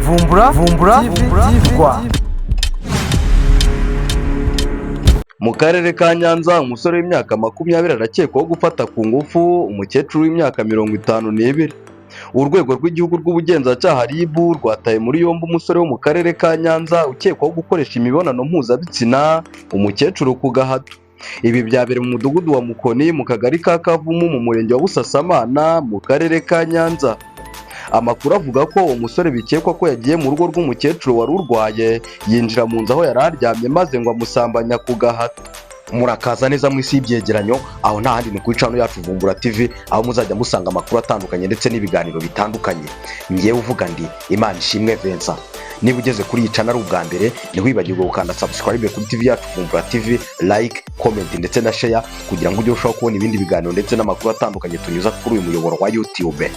Vumbura Vumbura TV Rwa. Mu karere ka Nyanza, umusore w'imyaka 20 arakekwaho gufata ku ngufu umukecuru w'imyaka 52. Urwego rw'igihugu rw'ubugenzacyaha RIB rwataye muri yombi umusore wo mu karere ka Nyanza ukekwaho gukoresha imibonano mpuzabitsina umukecuru ku gahato. Ibi byabereye mu mudugudu wa Mukoni, mu kagari ka Kavumu, mu murenge wa Busasamana, mu karere ka Nyanza. Amakuru avuga ko uwo musore bikekwa ko yagiye mu rugo rw'umukecuru wari urwaye, yinjira mu nzu aho yari aryamye, maze ngo amusambanya ku gahato. Murakaza neza mu isi y'ibyegeranyo, aho nta handi ni kuri channel yacu Vumbura TV, aho muzajya musanga amakuru atandukanye ndetse n'ibiganiro bitandukanye. Ngewe uvuga ndi Imana Ishimwe Vincent. Niba ugeze kuri iyi channel ari ubwa mbere, ntiwibagirwe gukanda subscribe kuri TV yacu Vumbura TV, like, comment ndetse na share, kugira ngo ujye urushaho kubona ibindi biganiro ndetse n'amakuru atandukanye tunyuza kuri uyu muyoboro wa YouTube.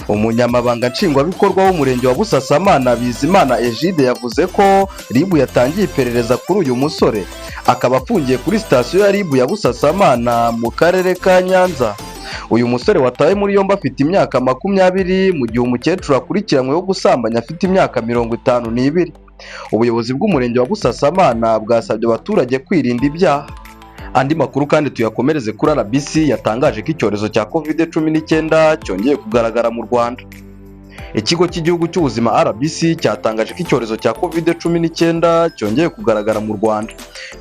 Umunyamabanga Nshingwabikorwa w'umurenge wa Busasamana, Bizimana Egide, yavuze ko RIB yatangiye iperereza kuri uyu musore, akaba afungiye kuri sitasiyo ya RIB ya Busasamana mu karere ka Nyanza. Uyu musore watawe muri yombi afite imyaka 20, mu gihe umukecuru akurikiranyweho gusambanya afite imyaka 52. Ubuyobozi bw'umurenge wa Busasamana bwasabye abaturage kwirinda ibyaha. Andi makuru kandi tuyakomereze kuri RBC yatangaje ko icyorezo cya Covid-19 cyongeye kugaragara mu Rwanda. Ikigo cy'igihugu cy'ubuzima RBC cyatangaje ko icyorezo cya Covid-19 cyongeye kugaragara mu Rwanda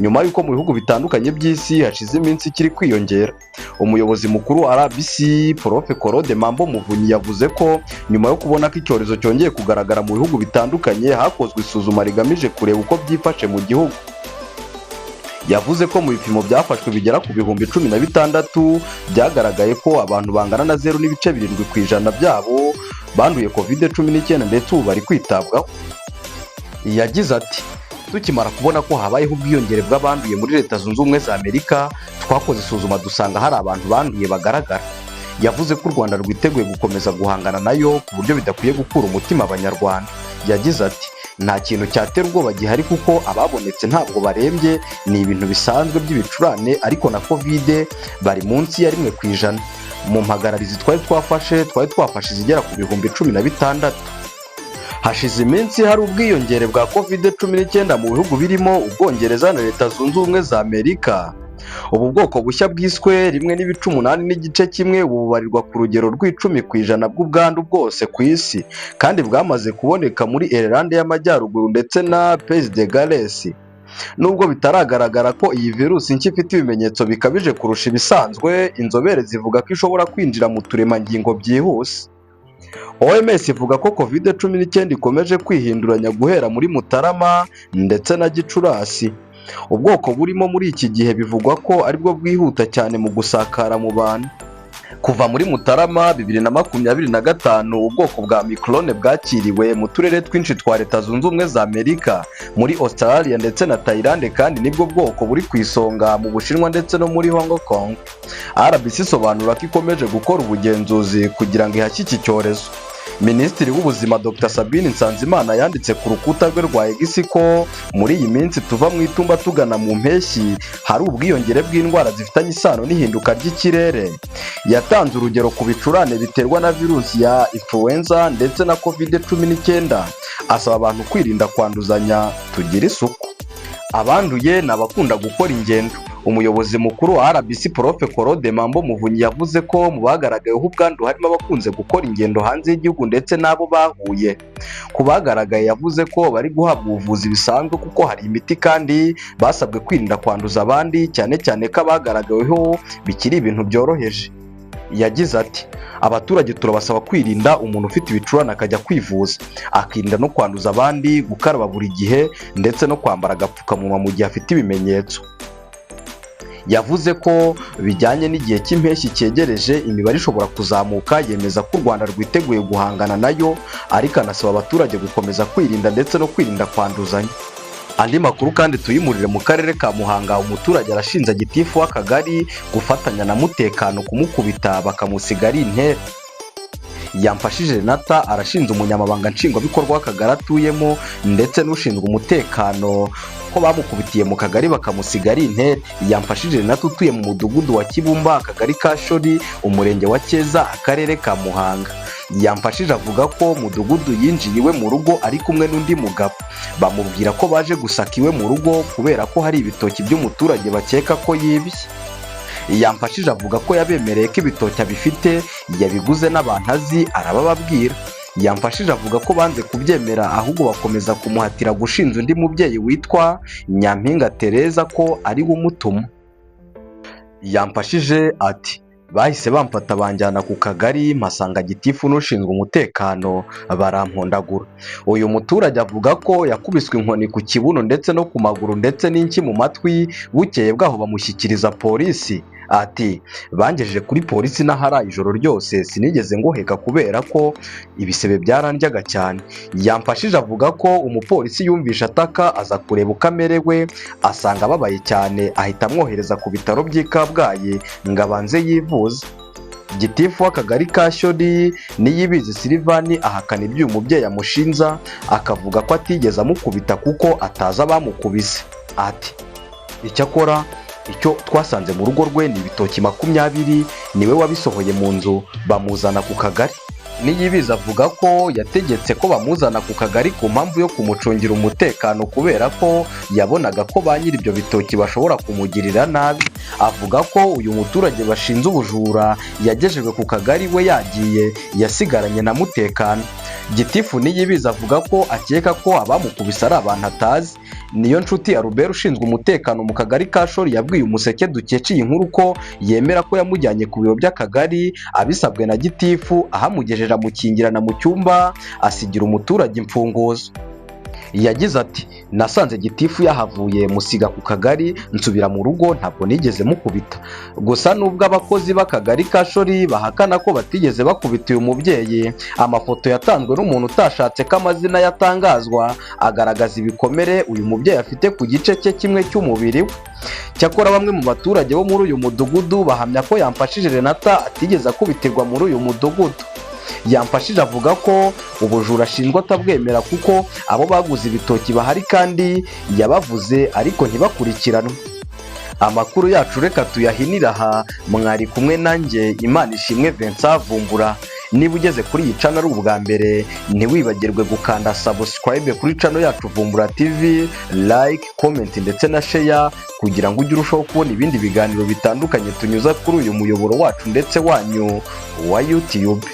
nyuma y'uko mu bihugu bitandukanye by'isi hashize iminsi kiri kwiyongera. Umuyobozi mukuru wa RBC, Prof Claude Mambo Muvunyi, yavuze ko nyuma yo kubona ko icyorezo cyongeye kugaragara mu bihugu bitandukanye, hakozwe isuzuma rigamije kureba uko byifashe mu gihugu. Yavuze ko mu bipimo byafashwe bigera ku 16,000, byagaragaye ko abantu bangana na 0.7% byabo banduye Covid-19, ndetse ubu bari kwitabwaho. Yagize ati: "Tukimara kubona ko habayeho ubwiyongere bw'abanduye muri Leta Zunze Ubumwe za Amerika, twakoze isuzuma dusanga hari abantu banduye bagaragara." Yavuze ko u Rwanda rwiteguye gukomeza guhangana nayo, ku buryo bidakwiye gukura umutima Abanyarwanda. Yagize ati: "Nta kintu cyatera ubwoba gihari, kuko ababonetse ntabwo barembye, ni ibintu bisanzwe by'ibicurane, ariko na Covid bari munsi ya 1%. Mu mpagararizi twari twafashe, twari twafashe izigera ku 16,000." Hashize iminsi hari ubwiyongere bwa Covid-19 mu bihugu birimo Ubwongereza na Leta Zunze Ubumwe za Amerika. Ubu bwoko bushya bwiswe 1.85.1, ubu bubarirwa ku rugero rw'10% bw'ubwandu bwose ku isi, kandi bwamaze kuboneka muri Irlande y'Amajyaruguru ndetse na Pays de Galles. Nubwo bitaragaragara ko iyi virusi nshya ifite ibimenyetso bikabije kurusha ibisanzwe, inzobere zivuga ko ishobora kwinjira mu turemangingo byihuse. OMS ivuga ko Covid-19 ikomeje kwihinduranya guhera muri Mutarama ndetse na Gicurasi. Ubwoko burimo muri iki gihe bivugwa ko aribwo bwihuta cyane mu gusakara mu bantu. Kuva muri Mutarama 2025, ubwoko bwa Omicron bwakiriwe mu turere twinshi twa Leta Zunze Ubumwe za Amerika, muri Australia ndetse na Thailand, kandi nibwo bwoko buri ku isonga mu Bushinwa ndetse no muri Hong Kong. RBC isobanura ko ikomeje gukora ubugenzuzi kugira ngo ihashye iki cyorezo. Minisitiri w'Ubuzima, Dr Sabin Nsanzimana, yanditse ku rukuta rwe rwa X ko muri iyi minsi tuva mu itumba tugana mu mpeshyi hari ubwiyongere bw'indwara zifitanye isano n'ihinduka ry'ikirere. Yatanze urugero ku bicurane biterwa na virusi ya influenza ndetse na Covid-19, asaba abantu kwirinda kwanduzanya, tugira isuku. Abanduye ni abakunda gukora ingendo. Umuyobozi mukuru wa RBC, Prof Claude Mambo Muvunyi, yavuze ko mu bagaragayeho ubwandu harimo abakunze gukora ingendo hanze y'igihugu ndetse n'abo bahuye. Ku bagaragaye, yavuze ko bari guhabwa ubuvuzi bisanzwe kuko hari imiti, kandi basabwe kwirinda kwanduza abandi, cyane cyane ko abagaragaweho bikiri ibintu byoroheje. Yagize ati: "Abaturage turabasaba kwirinda, umuntu ufite ibicurane akajya kwivuza, akirinda no kwanduza abandi, gukaraba buri gihe ndetse no kwambara agapfukamunwa mu gihe afite ibimenyetso." Yavuze ko bijyanye n'igihe cy'impeshyi cyegereje, imibare ishobora kuzamuka, yemeza ko u Rwanda rwiteguye guhangana nayo, ariko anasaba abaturage gukomeza kwirinda ndetse no kwirinda kwanduzanya. Andi makuru kandi tuyimurire mu karere ka Muhanga. Umuturage arashinja gitifu w'akagari gufatanya na mutekano kumukubita bakamusiga ari intere. Yamfashije Renata arashinja umunyamabanga nshingwabikorwa w'akagari atuyemo ndetse n'ushinzwe umutekano ko bamukubitiye mu kagari bakamusiga ari intere. Yamfashije Renata utuye mu mudugudu wa Kibumba, akagari ka Shori, umurenge wa Cyeza, akarere ka Muhanga. Yamfashije avuga ko Mudugudu yinjiye iwe mu rugo ari kumwe n'undi mugabo, bamubwira ko baje gusaka iwe mu rugo kubera ko hari ibitoki by'umuturage bakeka ko yibye. Yamfashije avuga ko yabemereye ko ibitoki abifite, yabiguze n'abantu azi, arabababwira. Yamfashije avuga ko banze kubyemera, ahubwo bakomeza kumuhatira gushinja undi mubyeyi witwa Nyampinga Tereza ko ari we umutuma. Yamfashije ati: "Bahise bamfata banjyana ku kagari, mpasanga gitifu n'ushinzwe umutekano, barampondagura." Uyu muturage avuga ko yakubiswe inkoni ku kibuno ndetse no ku maguru, ndetse n'inshyi mu matwi. Bukeye bwaho bamushyikiriza polisi. Ati: "Bangejeje kuri polisi n'ahari ijoro ryose sinigeze ngoheka kubera ko ibisebe byarandyaga cyane." Yamfashije avuga ko umupolisi yumvishe ataka, aza kureba uko amerewe, asanga ababaye cyane, ahita amwohereza ku bitaro by'i Kabgayi ngo abanze yivuze. Gitifu w'akagari ka Shyori, Niyibizi Silivani, ahakana ibyo uyu mubyeyi amushinja, akavuga ko atigeze amukubita kuko atazi abamukubise. Ati: "Icyakora icyo twasanze mu rugo rwe ni ibitoki 20, niwe wabisohoye mu nzu, bamuzana ku kagari." Niyibizi avuga ko yategetse ko bamuzana ku kagari ku mpamvu yo kumucungira umutekano, kubera ko yabonaga ko ba nyiri ibyo bitoki bashobora kumugirira nabi. Avuga ko uyu muturage bashinze ubujura yagejejwe ku kagari we yagiye, yasigaranye na mutekano. Gitifu Niyibizi avuga ko akeka ko abamukubise ari abantu atazi. Niyo nshuti Albert, ushinzwe umutekano mu kagari ka Shori, yabwiye Umuseke dukesha iyi nkuru ko yemera ko yamujyanye ku biro by'akagari abisabwe na gitifu, ahamugejeje amukingirana mu cyumba, asigira umuturage imfunguzo. Yagize ati: "Nasanze gitifu yahavuye, musiga ku kagari, nsubira mu rugo, ntabwo nigeze mukubita." Gusa nubwo abakozi b'akagari ka Shori bahakana ko batigeze bakubita uyu mubyeyi, amafoto yatanzwe n'umuntu utashatse ko amazina yatangazwa agaragaza ibikomere uyu mubyeyi afite ku gice cye kimwe cy'umubiri we. Cyakora bamwe mu baturage bo muri uyu mudugudu bahamya ko Yamfashije Renata atigeze akubitirwa muri uyu mudugudu. Yamfashije avuga ko ubujura ashinjwa atabwemera, kuko abo baguze ibitoki bahari kandi yabavuze, ariko ntibakurikiranwe. Amakuru yacu reka tuyahinire aha. Mwari kumwe nanjye, Imana ishimwe Vincent Vumbura. Niba ugeze kuri iyi channel ari ubwa mbere, ntiwibagirwe gukanda subscribe kuri channel yacu Vumbura TV, like, comment ndetse na share, kugira ngo ujye urushaho kubona ibindi biganiro bitandukanye tunyuza kuri uyu muyoboro wacu ndetse wanyu wa YouTube.